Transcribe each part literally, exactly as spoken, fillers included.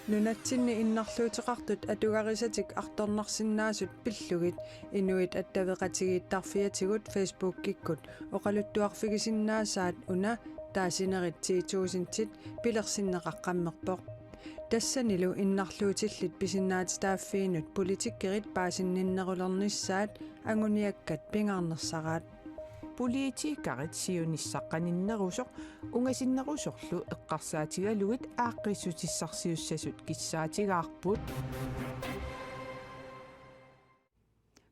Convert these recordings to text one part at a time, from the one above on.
Nunatsinni innarluuteqartut atugarisatik artornarsinnaasut pillugit Inuit Attaveqatigiittarfiatigut Facebookikkut oqaluttuarfigisinnaasaat una taasinerit ti tusindit pilersinneqaqqammerpoq. Tassanilu innarluutillit pisinnaatitaaffiinut politikerit paasinninnerulernissaat anguniakkat pingaarnersaraat. Politikerit siunissaq qaninnerusoq ungasinnerusorlu eqqarsaatigalugit aaqqissutissarsiussasut kissaatigaarput.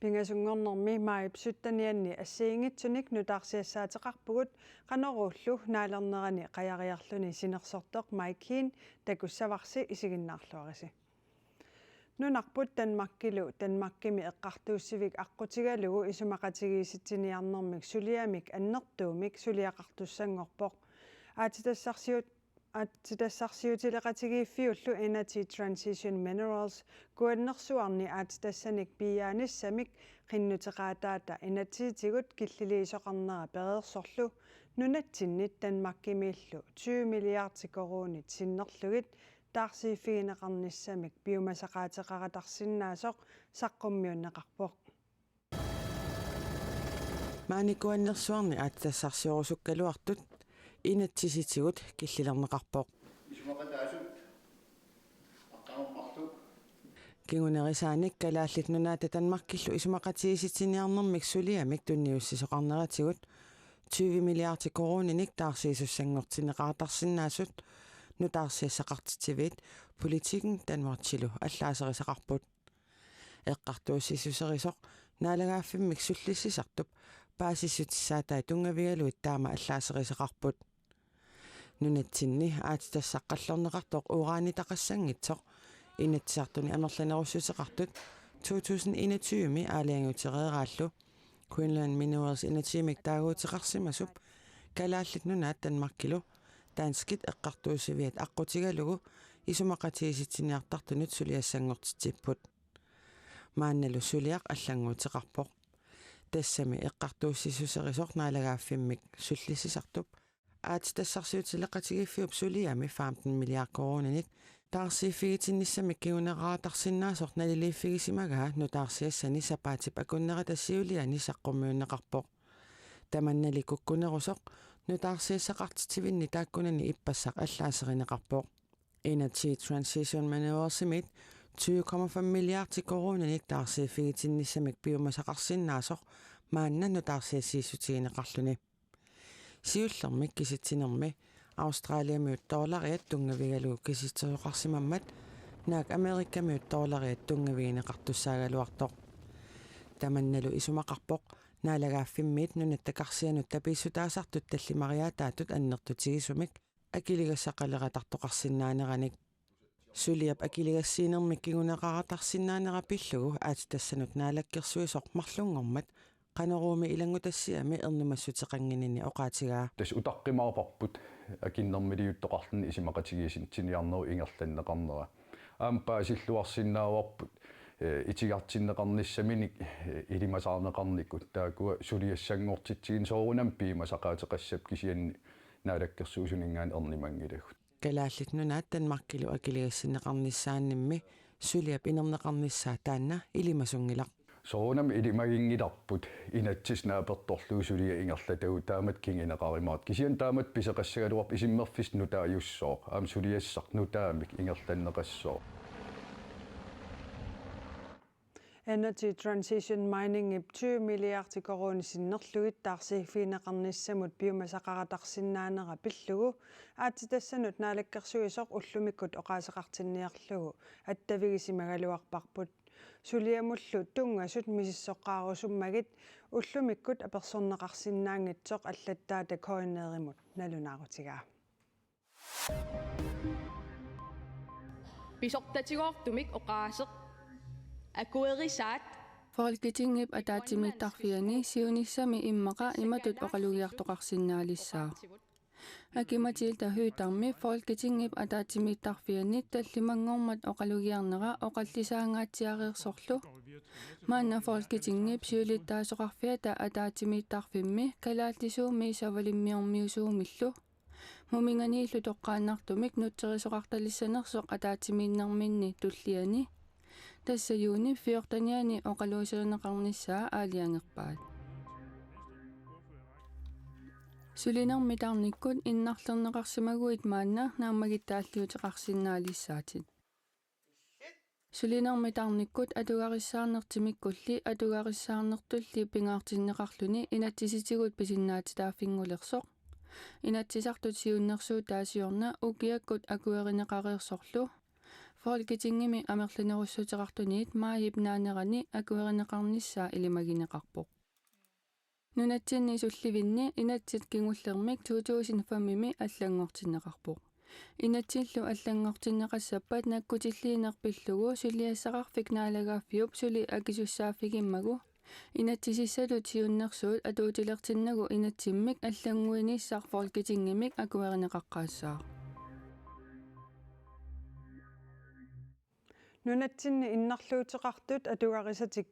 Pingasunngornermi maajip syttenianni assigiinngitsunik nutaarsiassaateqarpugut Qanoruullu naalernerani qajariarluni sinersortoq Mike Hien takussavarsi, isiginnaarluarisi. Nunarput Danmarkilu Danmarkimi eqqartuussivik aqqutigalugu isumaqatigiissitsiniarnermik suliamik annertuumik suliaqartussanngorpoq. Aatsitassarsiut-, aatsitassarsiutileqatigiiffiullu Energy Transition Minerals Kuannersuarni aatsitassanik piiaanissamik qinnuteqaataata inatsisitigut killiliisoqarnera pereersorlu nunatsinnit Danmarkimiillu tyve milliardi koruunit sinnerlugit taarsiiffigineqarnissamik piumasaqaateqaratarsinnaasoq saqqummiunneqarpoq. Maani Kuannersuarni aatsitassarsiorusukkaluartut inatsisitigut killilerneqarpoq. Isumaqataasut aqqaneq-marluk. Kingunerisaanik Kalaallit Nunaata Danmarkillu isumaqatigiissitsiniarnermik suliamik tunniussisoqarneratigut tyve milliardi koruuninik taarsiisussanngortinneqartarsinnaasut nutaarsiassaqartitsiviit Politiken Danmarkilu allaaserisaqarput. Eqqartuussissuserisoq naalagaaffimmik sullissisartup paasissutissaatai tunngavigalugit taama allaaserisaqarput. Nunatsinni aatsitassaq qallorneqartoq uranitaqassanngitsoq Inatsisartuni amerlanerussuteqartut to tusind enogtyve-mi aalajangiutereeraallu Greenland Minerals Energymik taaguuteqarsimasup Kalaallit Nunaat Danmarkilu danskit eqqartuussiviat aqqutigalugu isumaqatigiissitsiniartartunut suliassanngortitsipput. Maannalu suliaq allannguuteqarpoq. Tassami eqqartuussissuserisoq naalagaaffimmik sullissisartup aatsitassarsiutileqatigiiffiup suliami femten milliard koruuninik taarsiiffigitinnissamik kinguneraatarsinnaasoq naliliiffigisimagaa nutaarsiassani sapaatip akunnerata siuliani saqqummiunneqarpoq. Tamannali kukkunerusoq nutaarsiassaqartitsivinni taakkunani ippassaq allaaserineqarpoq. Energy Transition Mineralsimit tyve komma fem milliardi koruuninik taarsiiffigitinnissamik piumasaqarsinnaasoq maanna nutaarsiassiissutigineqarluni. Siullermik kisitsinermi Australiamiut dollariat tunngavigalugu kisitsisoqarsimammat naak Amerikamiut dollariat tunngavigineqartussaagaluartoq. Tamannalu isumaqarpoq naalagaaffimmiit nunatta karsianut tapiissutaasartut tallimariaataatut annertutigisumik akiligassaqaleratartoqarsinnaaneranik. Suliap akiligassiinermik kinguneqaratarsinnaanera pillugu aatsitassanut naalakkersuisoq marlunngormat Qanoruumi ilanngutassiami ernumassuteqannginninni oqaatigaa. Tassa utaqqimaarparput akinnermiliuttoqarluni isumaqatigiissitsiniarnerup ingerlanneqarnera. Aamma paasilluarsinnaavarput, eh, itigartinneqarnissaminik, eh, ilimasaarneqarnikut. Taakkua suliassanngortitsigineq soorunami piumasaqaateqassapput, kisianni Naalakkersuisuninngaanniit ernumanngilagut. Kalaallit Nunaat Danmarkilu akiligassinneqarnissaannimmi suliap inerneqarnissaa taanna ilimasunngilaq. Soorunami ilimaginngilarput inatsisit naapertorlugit suliat ingerlatagut taamatut kinguneqarumaartut. Kisianni taamatut pisoqassagaluarpoq isummerfissaq nutaajussooq. Aamma suliassaq nutaamik ingerlanneqassooq. Energy Transition Miningip tyve milliardi koruunit sinnerlugit taarsiiffigineqarnissamut piumasaqaratarsinnaanera pillugu aatsitassanut naalakkersuisoq ullumikkut oqaaseqartinniarlugu attavigisimagaluarparput. Suliamullu tunngasut misissoqqaarusummagit ullumikkut apersorneqarsinnaanngitsoq allattaata K N R-imut nalunaarutigaa. Pisortatigoortumik oqaaseq akuerisaat. Folketingip ataatsimiittarfiani siunissami immaqa imatut oqalugiartoqarsinnaalissaaq. Aki-Matilda Høegh-Dam-ip Folketingip ataatsimiittarfiani tallimanngormat oqalugiarnera oqallisaangaatsiareersorlu maanna Folketingip siulittaasoqarfiata ataatsimiittarfimmi kalaallisuummi savalimmiormiusuumillu Muminganiillu toqqaannartumik nutserisoqartalissanersoq ataatsimiinnerminni tulliani, tassa juunip fjortenianni oqaluuserineqarnissaa aalajangerpaat. Sulinermi tarnikkut innarlerneqarsimaguit maanna naammagittaalliuteqarsinnaalissaatit. Sulinermi tarnikkut atugarissaarneq timikkulli atugarissaarnertulli pingaartinneqarluni inatsisitigut pisinnaatitaaffinngulersoq, Inatsisartut siunnersuutaa siorna ukiakkut akuerineqareersorlu Folketingimi amerlanerussuteqartunit maajip naanerani akuerineqarnissaa ilimagineqarpoq. Nunatsinni sullivinni inatsit kingullermik to tusind femimi allanngortinneqarpoq. Inatsillu allanngortinneqassappat nakkutilliineq pillugu suliassaqarfik naalagaaffiup suli akisussaaffigimmagu inatsisissatut siunnersuut atuutilertinnagu inatsimmik allannguinissaq Folketingimik akuerineqaqqaassaaq. Nunatsinni innarluuteqartut atugarisatik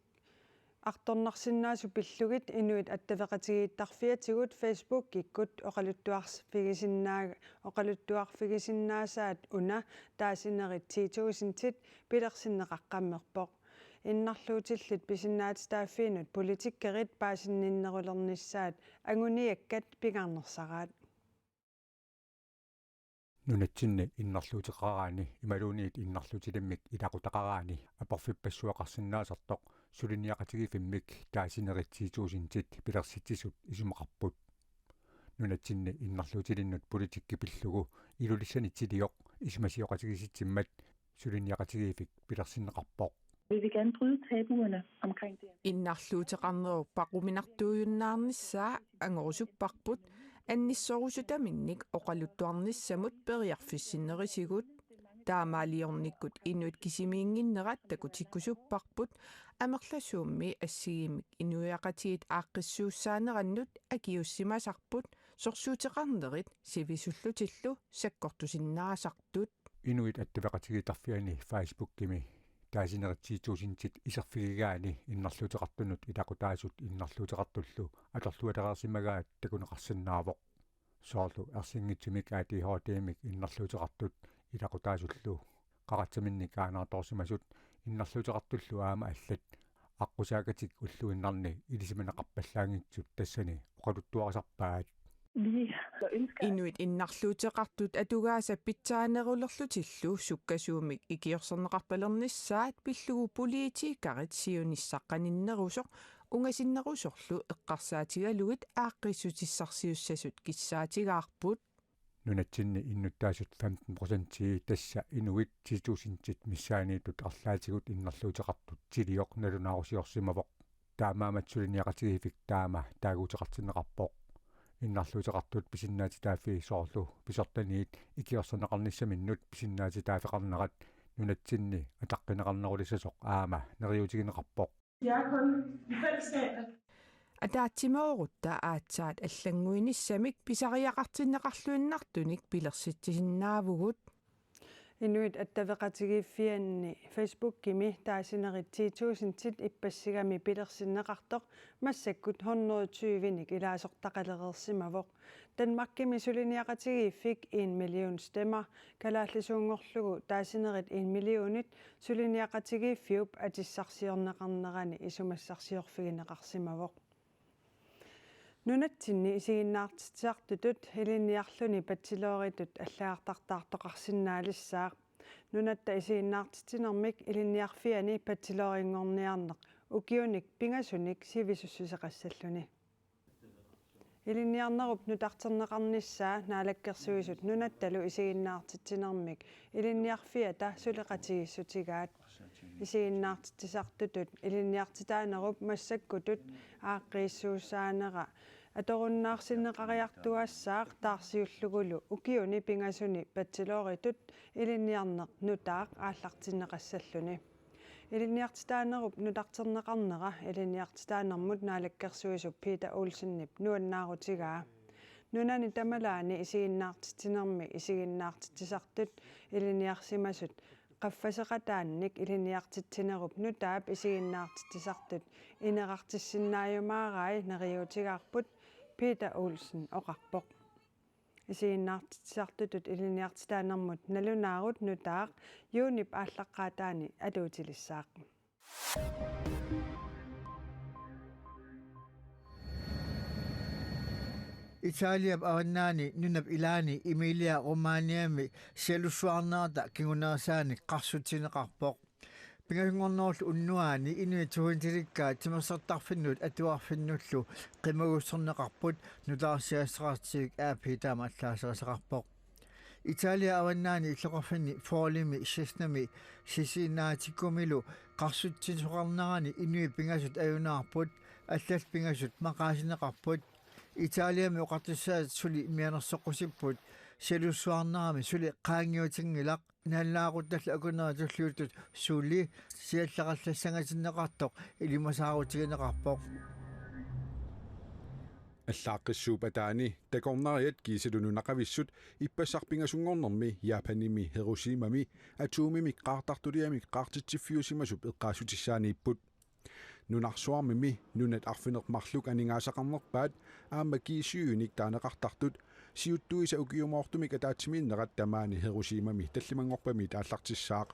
artornarsinnaasut pillugit inuit attaveqatigiittarfiatigut Facebookikkut oqaluttuarfigisinnaa-, oqaluttuarfigisinnaasaat una taasinerit ti tusindit pilersinneqaqqammerpoq. Innarluutillit pisinnaatitaaffiinut politikerit paasinninnerulernissaat anguniakkat pingaarnersaraat. Nunatsinni innarluuteqaraanni imaluunniit innarluutilimmik ilaqutaqaraanni aporfippassuaqarsinnaasartoq suliniaqatigiiffimmik taasinerit ti tusindit pilersitsisut isumaqarput. Nunatsinni innarluutilinnut politikki pillugu Ilulissani tilioq isumasioqatigiissitsimmat suliniaqatigiiffik pilersinneqarpoq. Vi vil gerne bryde tabuerne omkring det. Innarluuteqarnerup paquminartuujunnaarnissaa angorusupparput, annissorusutaminnik oqaluttuarnissamut periarfissinnerisigut. Taamaaliornikkut inuit kisimiinnginnerat takutikkusupparput, amerlasuummi assigiimmik inuiaqatigiit aaqqissuussaanerannut akiuussimasarput, sorsuuteqarnerit sivisullutillu sakkortusinnaasartut. Inuit attaveqatigiittarfianni Facebookimi taasinerit ti tusindit iserfigigaanni innarluuteqartunut ilaqutaasut innarluuteqartullu atorlualereersimagaat takuneqarsinnaavoq. Soorlu ersinngitsumik A D H D-mik innarluuteqartut ilaqutaasullu qaqatsaminnik aanaartorsimasut innarluuteqartullu aamma allat aqqusaakkatik ulluinnarni ilisimaneqarpallaanngitsut tassani oqaluttuarisarpaat. Vi ønsker Inuit innarluuteqartut atugaasa pitsaanerulerlutillu sukkasuumik ikiorserneqartalernissaat pillugu politikerit siunissaqqaninnerusoq ungasinnerusorlu eqqarsaatigalugit aaqqiissutissarsiussasut kissaatigaarput. Nunatsinni innuttaasut femten procentii, tassa inuit ti tusindit missaanniittut arlaatigut, innarluuteqartut tilioq nalunaarusiorsimavoq. Taamaammat suliniaqatigiiffik taama taaguuteqartinneqarpoq. Innarluuteqartut pisinnaatitaaffii soorlu pisortaniit ikiorserneqarnissaminnut pisinnaatitaaffeqarnerat nunatsinni ataqqineqarnerulissasoq aamma neriuutigineqarpoq. Ataatsimoorutta aatsaat allannguinissamik pisariaqartinneqarluinnartunik pilersitsisinnaavugut. Inuit attaveqatigiiffianni Facebookimi taasinerit ti tusindit ippassigami pilersinneqartoq massakkut hundrede tyvenik ilaasortaqalereersimavoq. Danmarkimi suliniaqatigiiffik En Million Stemmer kalaallisuunngorlugu taasinerit en millionit suliniaqatigiiffiup atissarsiorneqarnerani isumassarsiorfigineqarsimavoq. Nunatsinni isiginnaartitsisartutut ilinniarluni bacheloritut allagartartaartoqarsinnaalissaaq. Nunatta isiginnaartitsinermik ilinniarfiani bachelorinngorniarneq ukiunik pingasunik sivisussuseqassalluni. Ilinniarnerup nutarterneqarnissaa Naalakkersuisut nunattalu isiginnaartitsinermik ilinniarfiata suleqatigiissutigaat. Isiginnaartitsisartutut ilinniartitaanerup massakkutut aaqqiissuussaanera atorunnaarsinneqariartuaassaaq taarsiullugulu ukiuni pingasuni bacheloritut ilinniarneq nutaaq aallartinneqassalluni. Ilinniartitaanerup nutarterneqarnera ilinniartitaanermut Naalakkersuisup Peter Olsenip nuannaarutigaa. Nunani tamalaani isiginnaartitsinermi isiginnaartitsisartut ilinniarsimasut qaffaseqataannik ilinniartitsinerup nutaap isiginnaartitsisartut ineqartissinnaajumaarai neriuutigaarput, Peter Olsen oqarpoq. Isiginnaartitsisartutut ilinniartitaanermut nalunaarut nutaaq juunip aallaqqaataani atuutilissaaq. Italiap avannaani nunap ilaani Emilia-Romagnami sialussuarnerata kingunerisaanik qarsutsineqarpoq. Pingasunngornerullu unnuaani inuit tusintilikkaat timersortarfinnut atuarfinnullu qimagussorneqarput, nutaarsiassaqartitsiviup A P taama allaaserisaqarpoq. Italia avannaani illoqarfinni Forlimi, Cesnami, Cesenaticumilu qarsutsisoqarnerani inuit pingasut ajunaarput, allallu pingasut maqaasineqarput. Italiami oqartussaat suli mianersoqqusipput, sialussuarnerami suli qaangiutinngilaq, naalunaaquttaallu akunneri tulliuttut suli sialleqallassangatinneqartoq ilimasaarutigineqarpoq. Allaaqqissuup ataani takornariat kiisalu nunaqavissut ippassaq pingasunngornermi Japanimi Hiroshimami atomimik qaartartuliamik qaartitsiffiusimasup eqqaassutissaaniipput. Nunarsuarmimi nunat arfineq-marluk aningaasaqarnerpaat aamma G syv-inik taaneqartartut siuttuisa ukiumoortumik ataatsimiinnerat tamaani Hiroshimami tallimanngorpamiit aallartissaaq.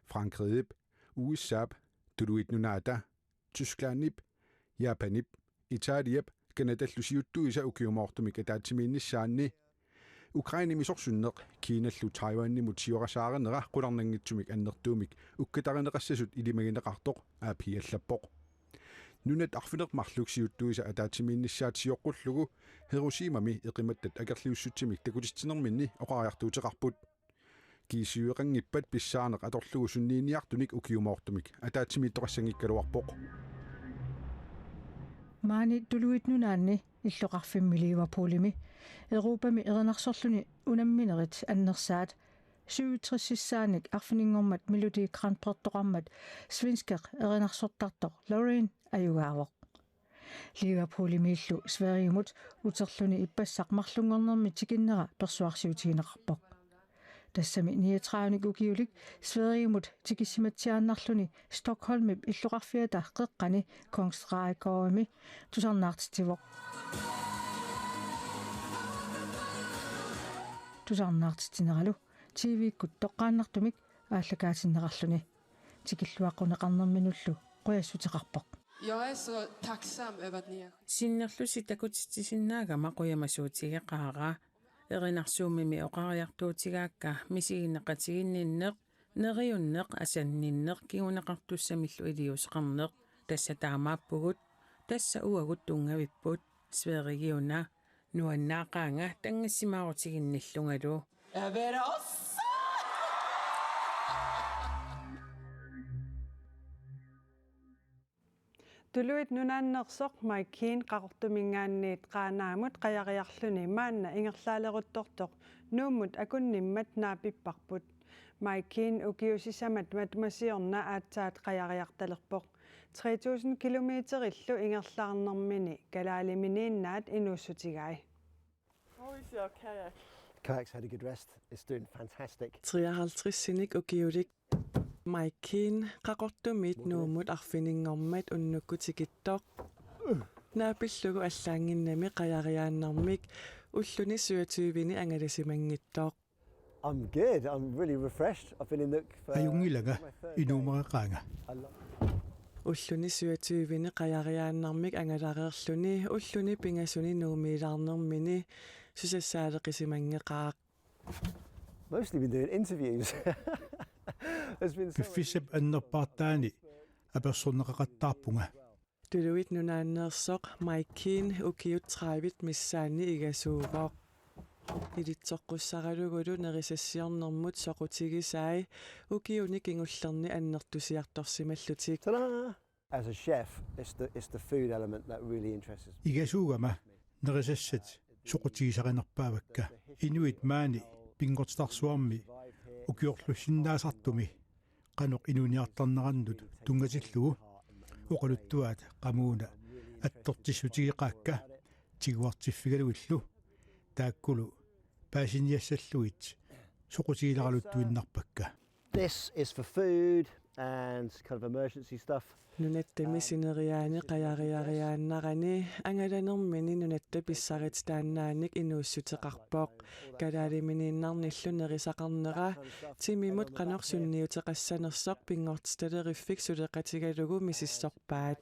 Frankrigip, U S A-p, Tuluit Nunaata, Tysklandip, Japanip, Italiap, Canadallu siuttuisa ukiumoortumik ataatsimiinnissaanni. Ukrainemi sorsunneq Kinallu Taiwanimut siorasaarinera qularnanngitsumik annertuumik ukkatarineqassasut ilimagineqartoq A P allappoq. Nunat arfineq-marluk siuttuisa ataatsimiinnissaat sioqqullugu Hiroshimami eqimattat akerliussutsimik takutitsinerminni oqariartuuteqarput. G syv-eqanngippat pissaaneq atorlugu sunniiniartunik ukiumoortumik ataatsimiittoqassanngikkaluarpoq. Maani Tuluit Nunaanni illoqarfimmi Liverpoolimi Europami erinarsorluni unamminerit annersaat syvogtresissaanik arfininngormat Melodi Grand Prixtoqarmat svenskeq erinarsortartoq Loreen ajugaavoq. Liverpoolimiillu Sverigemut uterluni ippassaq marlunngornermi tikinnera persuarsiutigineqarpoq. Tassami niogtredive-nik ukiulik Sverigemut tikissimatsiaannarluni Stockholmip illoqarfiata qeqqani Kungstrædegårdimi tusarnaartitsivoq. Tusarnaartitsineralu T V-kkut toqqaannartumik aallakaatinneqarluni. Tikilluaqquneqarnerminullu qujassuteqarpoq. Jeg er så taksom over den her. Sinnerlusi takutitsisinnaagama qujamasuutigeqaara. Erinarsuummimi oqariartuutigaakka misiginneqatiginninneq, neriunneq, asanninneq, kinguneqartussamillu iliuuseqarneq. Tassa taamaappugut, tassa uagut tunngavipput, Sverigeuna. Nuannaaqaanga tanngassimaarutiginnillungalu. Øver os! Tuluit Nunaanneersoq Mike Keane Qaqortuminngaanniit Qaanaamut qajariarluni maanna ingerlaaleruttortoq Nuummut akunnimmat naapipparput. Mike Keane ukiut sisamat matuma siorna aatsaat qajariartalerpoq. Tre tusind kilometerillu ingerlaarnermini kalaaliminiinnaat inuussutigai. How is your kayak? Kayak's had a good rest. It's doing fantastic. Treoghalvtredsinik ukiulik Mike Keane Qaqortumiit Nuummut arfininngormat unnukkut tikittoq. Naapillugu allaannginnami qajariaannarmik ulluni syvogtyveni angalasimanngitsoq. I'm good. I'm really refreshed. I've been in Nuuk for Ajunngilanga, my third day. Inuumareqaanga. I love Ulluni syvogtyveni qajariaannarmik angalareerluni ulluni pingasuni Nuummiilaarnermini susassaaleqisimanngeqaaq. Mostly been doing interviews. There's been so many Piffissap annerpaartaani apersorneqaqattaarpunga. Tuluit Nunaanneersoq Mike Keane ukiut tredivet missaanni igasuuvoq. Ilitsoqqussaralugulu nerisassiornermut soqutigisai ukiuni kingullerni annertusiartorsimallutik. Ta-da! As a chef, it's the, it's the food element that really interests me. Igasuugama nerisassat soqutigisarinerpaavakka. Inuit maani pinngortitarsuarmi ukiorlussinnaasartumi qanoq inuuniartarnerannut tunngatillugu oqaluttuaat qamuuna attortissutigeqaakka tiguartiffigalugillu, taakkulu paasiniassallugit soqutigileraluttuinnarpakka. This is for food. and kind of emergency stuff. Nunatta missineriaani qajariariaannarani angalanermini nunatta pissarititaannaanik inuussuteqarpoq. Kalaaliminiinnarnillu nerisaqarnera timimut qanoq sunniuteqassanersoq pinngortitaleriffik suleqatigalugu misissorpaat.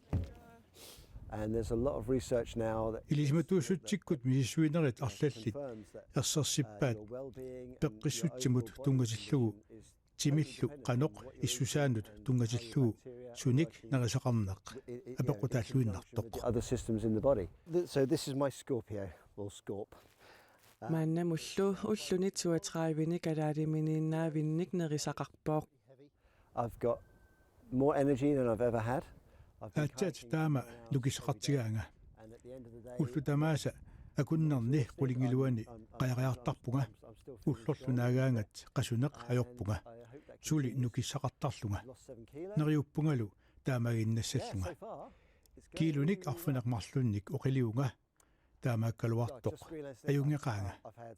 And there's a lot of research now that Ilisimatuussutsikkut misissuinerit arlallit confirms that ersersippaat your well-being and your peqqissutsimut overall body tunngatillugu composition is timillu qanoq issusaanut tunngatillugu sunik nerisaqarneq apeqqutaalluinnartoq. Other systems in the body. Th- So this is my Scorpio or Scorp. Maannamullu ulluni toogtredive-ni kalaaliminiinnaavinnik nerisaqarpoq. I've got more energy than I've ever had. I've been Aatsaat kayaking taama for hours nukissaqartigaanga. and at the end of the day, Ullut tamaasa akunnerni qulingiluani qajariartarpunga. Ullorlu naagaangat qasuneq ajorpunga. Suli nukissaqartarlunga. Neriuppungalu taamaaginnassalluga. Kiilunik arfineq-marlunnik oqiliunga taamaakkaluartoq ajunngeqaanga. I've had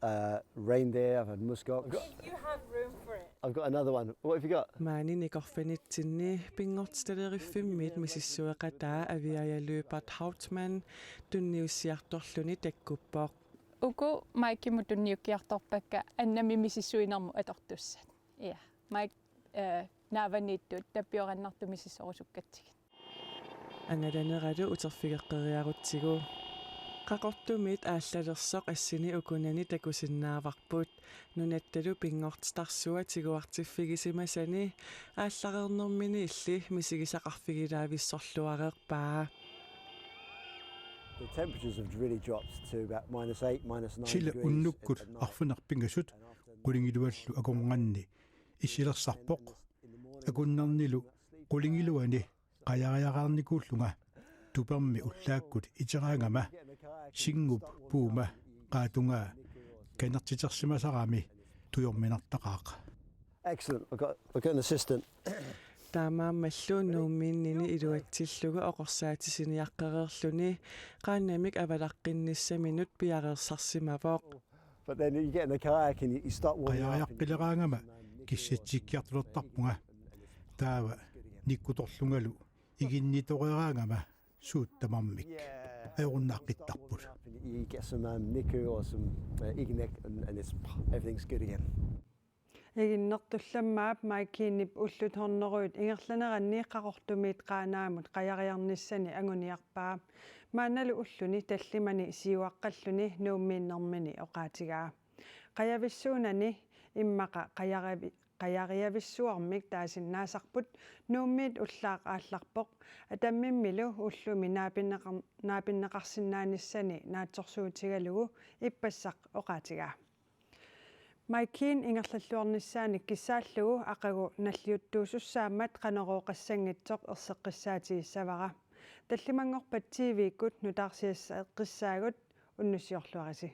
uh, reindeer, I've had muskox. You have room for it. I've got another one. What have you got? Maani nikorfanitsinni pinngortitaleriffimmiit misissueqataa Aviaja Lyberth Hauptmann tunniussiartorluni takkuppoq. Uku Mikemut tunniukkiartorpakka annami misissuinermut atortussat. Ja. Mike eh, naavaniittut tappiorannartumik misissorusukkatsigit. Angalaneralu uterfigeqqeriarutsigu. Qaqortumiit aallalersoq assini ukunani takusinnaavarput. Nunattalu pinngortitarsua tiguartiffigisimasani aallareernermini illi misigisaqarfigilaavissorluareerpaa. The temperatures have really dropped to about minus eight, minus nine Sila degrees unnukkut at night. Arfineq-pingasut qulingiluallu akornanni issilersarpoq. Akunnernilu qulingiluani qajariaqarnikuullunga tupermi ullaakkut iteraangama singup puuma qaatungaa kanertitersimasarami tujorminartaqaaq. Excellent. I've got, I've got an assistant. Taamaammallu Nuummiinnini iluatsillugu oqorsaatisiniaqqereerluni qaannamik avalaqqinnissaminut piareersarsimavoq. But then you get in the kayak and you, you start warming up. And you Qajariaqqileraangama kissatsikkiartulertarpunga. Taava nikkutorlungalu iginnitoreeraangama suut tamarmik ajorunnaqqittarput. Warming up and you get some um, niku or some uh, ignek and, and it's, everything's good again. Iginnertullammaap Maikiinip ullut hundredet ingerlaneranni Qaqortumiit Qaanaamut qajariarnissani anguniarpaa. Maannalu ulluni tallimani siuaqqalluni Nuummiinnermini oqaatigaa. Qajavissuunani immaqa qajariavi-, qajariavissuarmik taasinnaasarput Nuummiit ullaaq aallarpoq, Atammimmilu ullumi naapinneqar-, naapinneqarsinnaanissani naatsorsuutigalugu ippassaq oqaatigaa. Maikiin ingerlalluarnissaanik kissaallugu aqagu nalliuttuusussaammat Qanorooqassanngitsoq erseqqissaatigissavara. Tallimanngorpat T V-kkut nutaarsiasseqqissaagut, unnussiorluarisi.